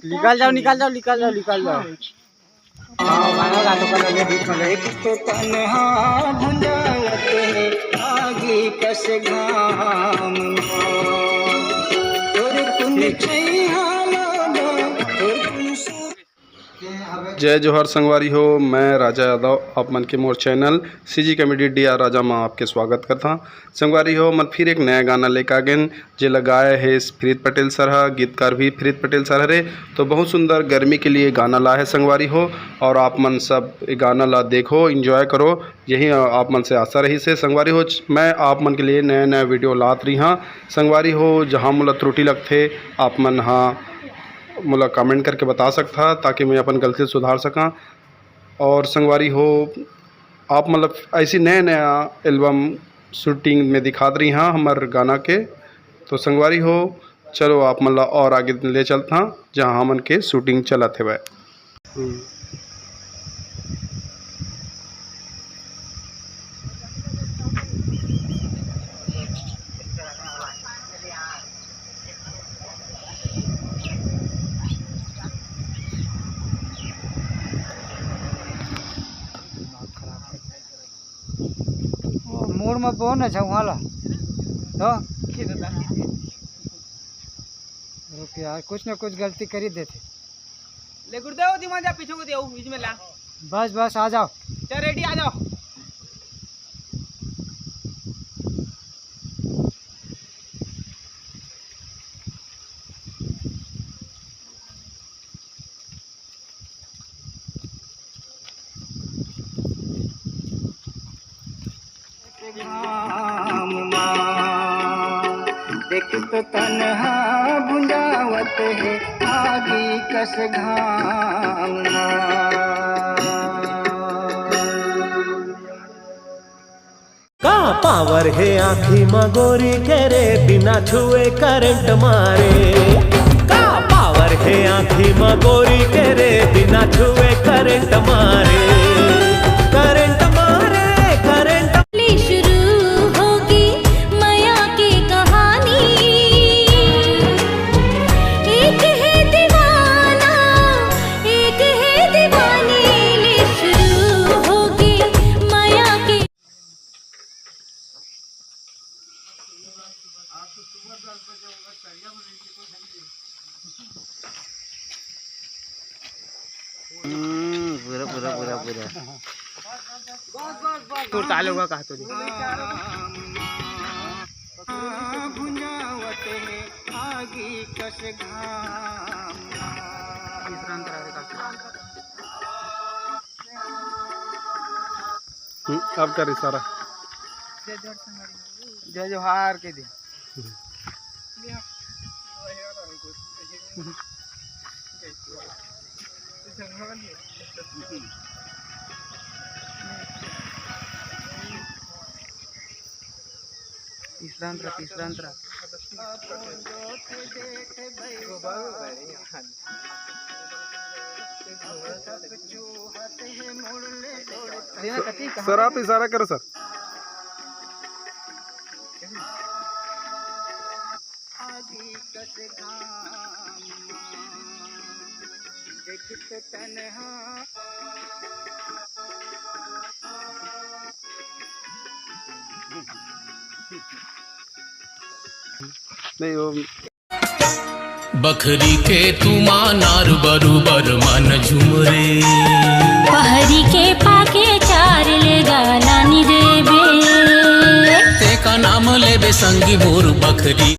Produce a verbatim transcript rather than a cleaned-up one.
निकल जाओ, निकल जाओ, निकल जाओ, निकल जाओ। हाँ, गाना गा तो कर लगे, बीच में ले। एक तो तन्हा भुंजावत है, आगी कस घाम में। तोर पुन छैया लोगा, तोर पुन सु- जय जोहार संगवारी हो, मैं राजा यादव, आप मन के मोर चैनल सीजी कॉमेडी डीआर राजा में आपके स्वागत करता। संगवारी हो, मैं फिर एक नया गाना लेके आ गेन, जेला गाए हे प्रीत पटेल सर ह, गीतकार भी प्रीत पटेल सर हरे। तो बहुत सुंदर गर्मी के लिए गाना ला हे संगवारी हो, और आप मन सब ये गाना ला देखो, एंजॉय करो, यही आप मन से आशा रही से संगवारी हो। मैं आप मन के लिए नया नया वीडियो लात रही हाँ संगवारी हो। जहाँ मोला त्रुटि लगथे, आप मन हा मोला कमेंट करके बता सकता, ताकि मैं अपन गलती सुधार सका। और संगवारी हो, आप मतलब ऐसी नया नया एल्बम शूटिंग में दिखात रही हाँ हमर गाना के। तो संगवारी हो, चलो आप मन ला और आगे ले चलत हाँ, जहाँ हमन के शूटिंग चलत हेवय। हम्म। वो मोड़ में बहुत अच्छा वहाँ ला। तो रुक यार, कुछ ना कुछ गलती करी देथे। ले गुरुदेव, दिमाग जा, पीछे को दियो, बीच में ला। बस, बस, आ जाओ। चल, रेडी, आ जाओ। घाम मा देख तो तन्हा भुंजावत हे, आगी कस घाम मा। का पावर हे आँखी म गोरी के रे, बिना छुए करंट मारे। का पावर हे आँखी म गोरी के रे, बिना छुए करंट मारे, करंट मारे, करंट। ले शुरू होगी मया के कहानी। एक है दीवाना, एक है दीवानी। ले शुरू होगी मया के। हम्म, पूरा, पूरा, पूरा, पूरा। तू ताल होगा कहा तुझे? भुंजावत है आगी कस घाम। हम्म, अब कर इशारा। जय जोहार के दिन। तीसरा अंतरा, तीसरा अंतरा। सर, आप इशारा करो सर। नहीं, वो बखरी के तुमा नार बरुबर मन झुमरे। पहरी के पाके चार ले गाला नी देबे। तेका नाम लेबे संगी मोर बखरी।